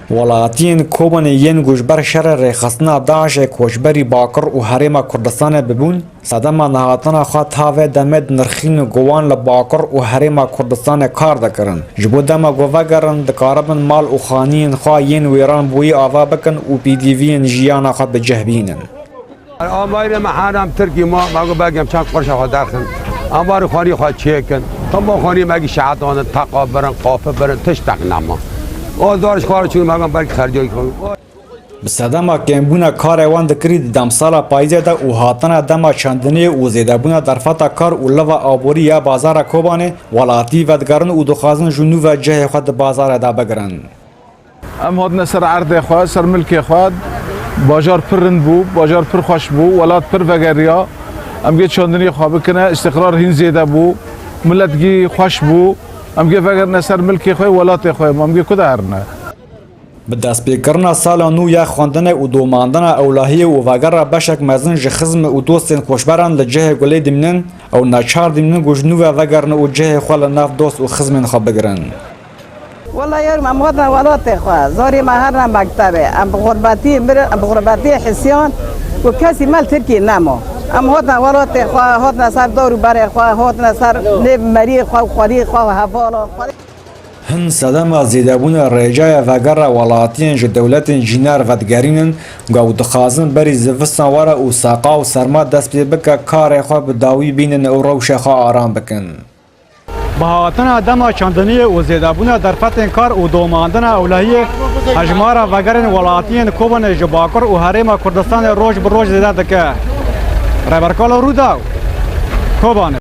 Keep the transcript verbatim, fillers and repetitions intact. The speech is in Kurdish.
Welatiyên Kobanê yên ku ji ber şerê rêxistina DAIŞê koçberî Bakur û Herêma Kurdistanê bibûn, sedema nehatina xwe ta vê demê dinirxînin ku wan li Bakur û Herêma Kurdistanê kar dikirin. Ji bo dema ku vegerin, dikaribin mal û xaniyên xwe yên wêran bûyî ava bikin û pêdiviyên jiyana xwe bi cih bînin. Amarê me heram Tirkî ma, me got begem çend qurşa xwe derxin. Amarê xanî xwe çêkin. Hema xanî me gî şehetanin, teqa birin, qafi birin, tiştek nema. O zor ji xwe re çûn, me got belkî xerciyê xwe. Bi sedema kêmbûna karê wan dikirî di demsala payîzê de û hatina dema çandiniyê û zêdebûna derfeta kar û liva aborî ya bazara Kobanê, welatî vedigerin û dixwazin ji nû ve cihê xwe di bazarê de bigirin. Em hatine ser erdê xwe, ser milkê xwe. Bajar pir rind bû, bajar pir xweş bû, welat pir vegeriya. Em gê çandiniyê xwe bikine, îstiqrar hîn zêde bû, milet gî xweş bû. Em gê vegerine ser milkê xwe, welatê xwe, em gê ku de herine. Bi destpêkirina sala nû ya xwendinê û domandina ewlehiyê û vegera beşek mezin ji xizm û dostên koçberan li cihê ku lê dimînin, ew neçar dimînin ku ji nû ve vegerine û cihê xwe li nav dost û xizmên xwe bigirin. Wela yerim, em hatin welatê xwe, zarê me herine mektebê, em bi xurbetiyê mirin, em bi xurbetiyê hisiyan û kesî me li Tirkiyê nema. Em hatin welatê xwe, hatine ser dar û berê xwe, hatine ser nêv meriyê xwe û xwediyê xwe û hevala xwe. Hin sedema zêdebûna rêcaya vegera welatiyên ji dewletên cînar vedigerînin, ku ew dixwazin berî zivistan were û seqa û serma dest pê bike, karê xwe bi dawî bînin û rewşa xwe aram bikin. Bi hatina dema çandiniyê û zêdebûna derfetên kar û domandina ewlehiyê, hejmara vegerên welatiyên Kobanê ji Bakur û Herêma Kurdistanê roj bi roj zêde dike. Rêberkalo Rûdaw, Kobanê.